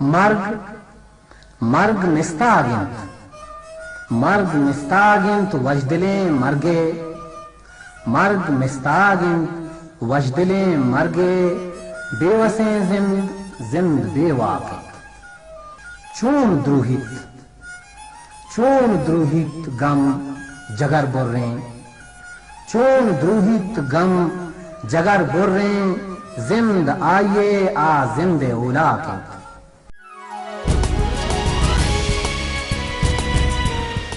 مرگ، مرگ مستاگ انت، مرگ مستاگ انت، وژدلیں مرگے۔ مرگ مستاگ انت، وژدلیں مرگے، بے وسیں زند، زند بے واک انت۔ چون دروہیت، چون دروہیت گم جگر بریں، چون دروہیت گم جگر بریں، زند آئیے آ زند اولاک انت۔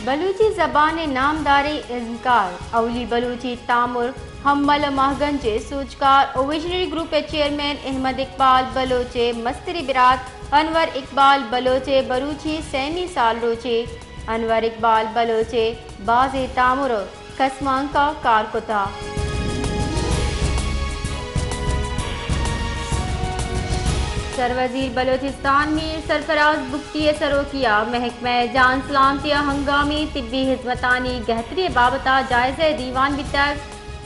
بلوچی زبان ءِ نامداریں ازمکار، اولی بلوچی تامر، ہمل ءُ ماہگنج ءِ سوجکار ءُ وژنری گروپ ءِ چیئرمین احمد اقبال بلوچ ءِ مستری برات انور اقبال بلوچ ءِ بروچی سیمی سالروچے۔ انور اقبال بلوچ ءِ بازیں تامر ءُ کسمانک ءَ کار کتہ۔ سروزیر بلوچستان میر سرفراز بگٹی ءِ سروکی ءَ محکمہ جان سلامتی ءِ ہنگامی طبی ہزمتانی گہتری ءِ بابت ءَ جائزہ ءِ دیوان بیتگ۔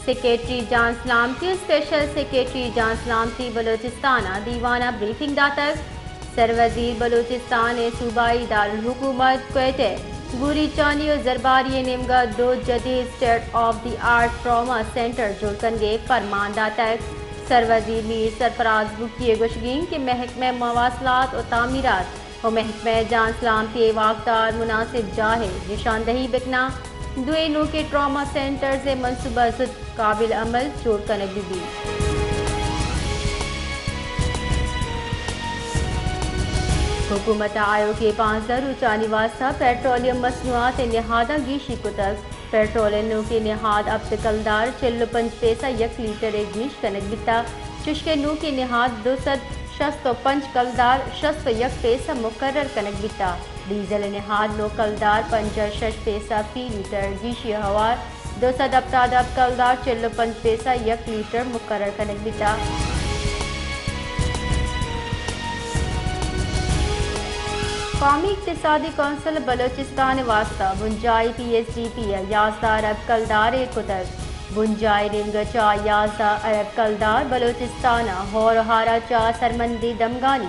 سیکرٹری جان سلامتی ءُ اسپیشل سیکرٹری جان سلامتی بلوچستان ءَ دیوان ءَ بریفنگ داتگ۔ سروزیر بلوچستان ءِ صوبائی دارالحکومت کوئٹہ ءِ گوریچانی ءُ زرباری ءِ نیمگ ءَ دو جدید state of the art trauma centre جوڑ کنگ ءِ فرمان داتگ۔ سروزیر میر سرفراز بگٹی ءِ گوشگ انت کہ محکمہ مواصلات ءُ تعمیرات ءُ محکمہ جان سلامتی ءِ واکدار مناسب جاہ ءِ نشاندہی بکناں۔ دوئیں نوکیں ٹراما سینٹرز ءِ منصوبہ زوت قابل عمل جوڑ کنگ بہ بیت۔ حکومت ءَ آیوکیں پانزدہ روچانی واستہ پیٹرولیم مصنوعات ءِ نہاداں گیشی کتگ۔ پیٹرول ءِ نوکیں نہاد ہپت کلدار چل ءُ پنچ پیسہ یک لیٹر ءَ گیش کنگ بیتگ، چشکہ نوکیں نہاد دو سد شست ءُ پنچ کلدار شست ءُ یک پیسہ مقرر کنگ بیتگ۔ ڈیزل ءِ نہاد نو کلدار پنجاہ ءُ شش پیسہ فی لیٹر، گیشی ءِ ہوار دو سد ہپتاد ہپت کلدار چل ءُ پنچ پیسہ یک لیٹر مقرر کنگ بیتگ۔ قومی اقتصادی کونسل بلوچستان ءِ واستہ بنجاہی پی ایس ڈی پی ءَ یازدہ ارب کلدار ایر کتگ۔ بنجاہی نیمگ ءَ چہ یازدہ ارب کلدار بلوچستان ءَ ہور ءُ ہار ءَ چہ سرمندی دمگانی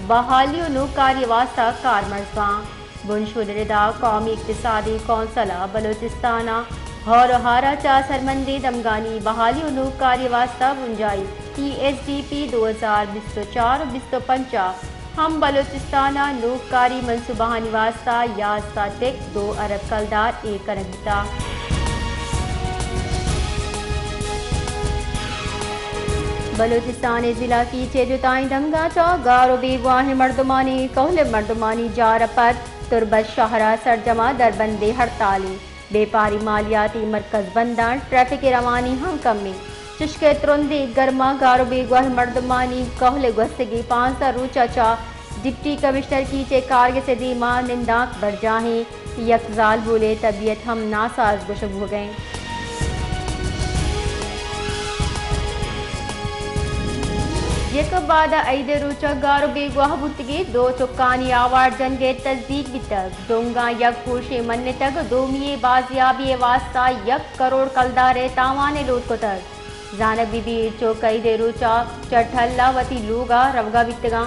بحالی ءُ نوکاری ءِ واستہ کارمرز باں۔ بنشون ءِ ردا قومی اقتصادی کونسل ءَ بلوچستان ءَ ہور ءُ ہار ءَ چہ سرمندی دمگانی بحالی ءُ نوکاری ءِ واستہ بنجاہی پی ایس ڈی پی دو ہزار بیست ءُ چار ءُ بیست ءُ پنچ ءَ ہم بلوچستان ءَ نوکاری منصوبہانی واستہ یازدہ ٹک دو ارب کلدار ایر کنگ بیتگ۔ بلوچستان ءِ ضلع کیچ ءِ جتائیں دمگاں چہ گار ءُ بیگواہیں مردمانی کہول ءِ مردمانی جار ءَ پد تربت شہر ءَ سرجم ءَ دربندیں ہڑتالے۔ بیپاری مالیاتی مرکز بنداں، ٹریفک ءِ روانی ہم کمیں۔ چشکہ ترندیں گرما گار ءُ بیگواہ مردمانی کہول ءِ گوستگیں پانزدہ روچ ءَ چہ ڈپٹی کمشنر کیچ ءِ کارگس ءِ دیما نندانک برجاہیں۔ یک زالبولے طبیعت ہم ناساز گوشگ بوگ ءَ انت۔ یکم باد ءَ عید ءِ روچ ءَ گار ءُ بیگواہ بوتگیں دو چکانی آوار جنگ ءِ تصدیق بیتگ۔ دنگاں یک گوشے منتگ ءُ دومی ءِ بازیابی ءِ واستہ یک کروڑ کلدار ءِ تاوان ءِ لوٹ کتگ۔ زانگ بہ بیت چک عید ءِ روچ ءَ چہ ٹھل ءَ وتی لوگ ءَ روگ ءَ بیتگاں۔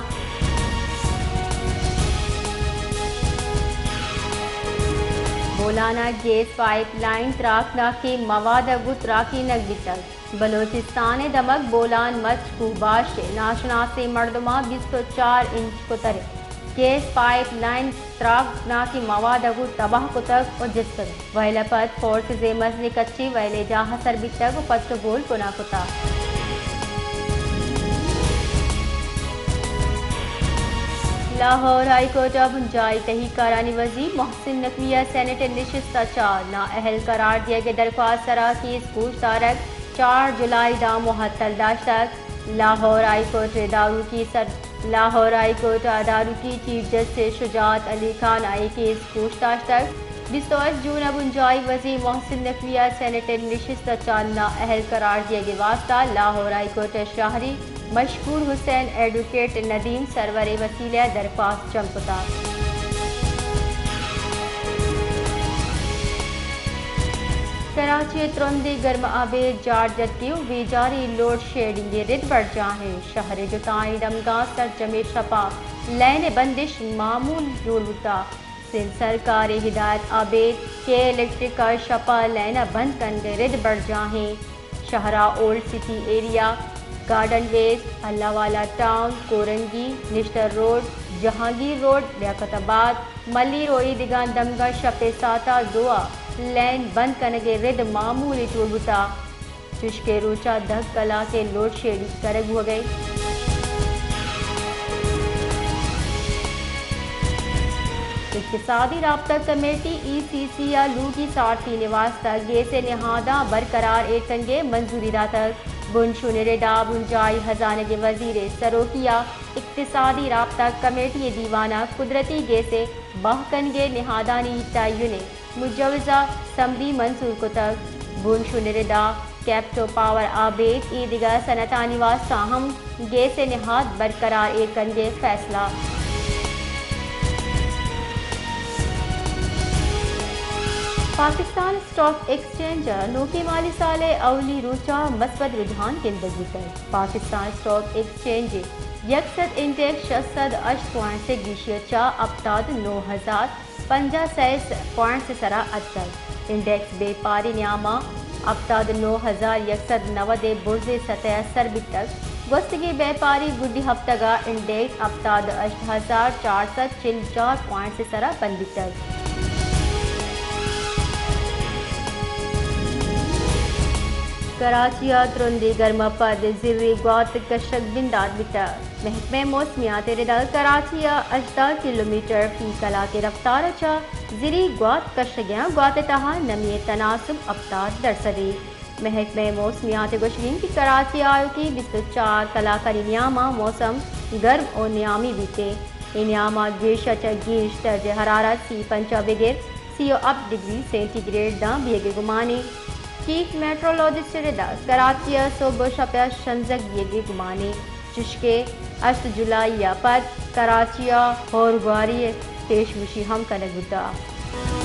بولان ءَ گیس پائپ لائن تراکناکیں مواد ءَ گوں تراکینگ بیتگ۔ بلوچستان ءِ دمگ بولان مچ کوہ باش ءِ ناشناسیں مردماں بیست ءُ چار انچ کتر ءِ گیس پائپ لائن تراکناکیں مواد ءَ گوں تباہ کتگ ءُ جتکگ۔ وئیل ءَ پد فورسز ءِ مزنیں کچے وئیل ءِ جاہ ءَ سر بیتگ ءُ پٹ ءُ پول کناں کتگ۔ لاہور ہائی کورٹ ءَ بنجاہی تہی کارانی وزیر محسن نقوی ءَ سینیٹ ءِ نشست ءَ چہ نااہل قرار دیگ ءِ درخواست ءَ را کیس گوش دارگ چار جولائی داں معطل داشتگ۔ لاہور ہائی کورٹ ءِ داروکی سر، لاہور ہائی کورٹ ءِ داروکی چیف جسٹس شجاعت علی خان ءَ اے کیس گوش داشتگ۔ بیست ءُ ہشت جون ءَ بنجاہی وزیر محسن نقوی ءَ سینیٹ ءِ نشست ءَ چہ نااہل قرار دیگ ءِ واستہ لاہور ہائی کورٹ ءِ شاہری مشکور حسین ایڈووکیٹ ندیم سرور ءِ وسیلہ ءَ درخواست جم کتگ۔ کراچی ءَ ترندیں گرم ابید جاڑ جتگ ءُ بیجاری لوڈ شیڈنگ ءِ رد برجاہ اِنت۔ شہر ءِ جتائیں دمگاں سرجمیں شپ ءَ لین ءِ بندش معمول جوڑ بوتگ۔ سندھ سرکار ءِ ہدایت ابید کہ الیکٹرک ءَ شپ ءَ لین ءَ بند کنگ ءِ رد برجاہ اِنت۔ شہر ءِ اولڈ سٹی ایریا، گارڈن ویز، اللہ والا ٹاؤن، کورنگی، نشتر روڈ، جہانگیر روڈ، لیاقت آباد، ملیر ءُ اے دگہ دمگاں شپ ءِ ساعت ءَ دو ءَ لین بند کنگ ءِ رد معمول جوڑ بوتگ، چوشکہ روچ ءَ دہ کلاک ءِ لوڈ شیڈنگ کنگ بوگ ءَ اِنت۔ اقتصادی رابطہ کمیٹی، ای سی سی، ءَ لوگی سارتیں واستہ گیس ءِ نہاداں برقرار ایر کنگ ءِ منظوری داتگ۔ بنشون ءِ ردا بنجاہی ہزانگ ءِ وزیر ءِ سروکی ءَ اقتصادی رابطہ کمیٹی ءِ دیوان ءَ قدرتی گیس ءِ بہا کنگ ءِ نہادانی تعین ءِ مجوزہ سمبی منظور کتگ۔ بنشون ءِ ردا کیپٹو پاور ءَ ابید اے دگہ صنعتانی واستہ ہم گیس ءِ نہاد برقرار ایر کنگ ءِ فیصلہ۔ پاکستان اسٹاک ایکسچینج ءَ نوکیں مالی سال ءِ اولی روچ ءَ مثبت رجحان گندگ بوتگ۔ پاکستان اسٹاک ایکسچینج ءِ یک سد انڈیکس شش سد ہشت پوائنٹس ءِ گیشی ءَ چہ ہپتاد ءُ نو ہزار پنجاہ سیس پوائنٹس ءِ سرا اتکگ۔ انڈیکس بیپاری نیام ءَ ہپتاد ءُ نو ہزار یک سد نود ءِ برز ءِ سطح ءَ سر بیتگ۔ گوستگیں بیپاری گڈی ہفتگ ءَ انڈیکس ہپتاد ءُ ہشت ہزار چار سد چل ءُ چار پوائنٹس ءِ سرا بند بیتگ۔ کراچی ءَ ترندیں گرم ءَ پد زریں گوات کشگ بندات بیتگ۔ محکمہ موسمیات ءِ ردا کراچی ءَ ہژدہ کلومیٹر فی کلاک ءِ رفتار ءَ چہ زری گوات کشگ ءَ اَنت، گوات ءِ تہا نمی ءِ تناسب ہپتاد درسد اِنت۔ محکمہ موسمیات ءِ گوشگ اِنت کہ کراچی ءَ آیوکیں بیست ءُ چار کلاکانی نیام ءَ موسم گرم ءُ نیامی بیت اِنت۔ اے نیام ءَ گیش ءَ چہ گیش درجہ حرارت سی ءُ پنچ ءَ بگر سی ءُ ہپت ڈگری سینٹی گریڈ داں بیگ ءِ گمان اِنت۔ چیف میٹرولوجسٹ ءِ ردا کراچی ءَ سہب ءُ شپ ءَ شنزگ بیگ ءِ گمان اِنت، چوشکہ ہشت جولائی ءَ پد کراچی ءَ ہورگواری ءِ پیشگوشی ہم کنگ بوتگ۔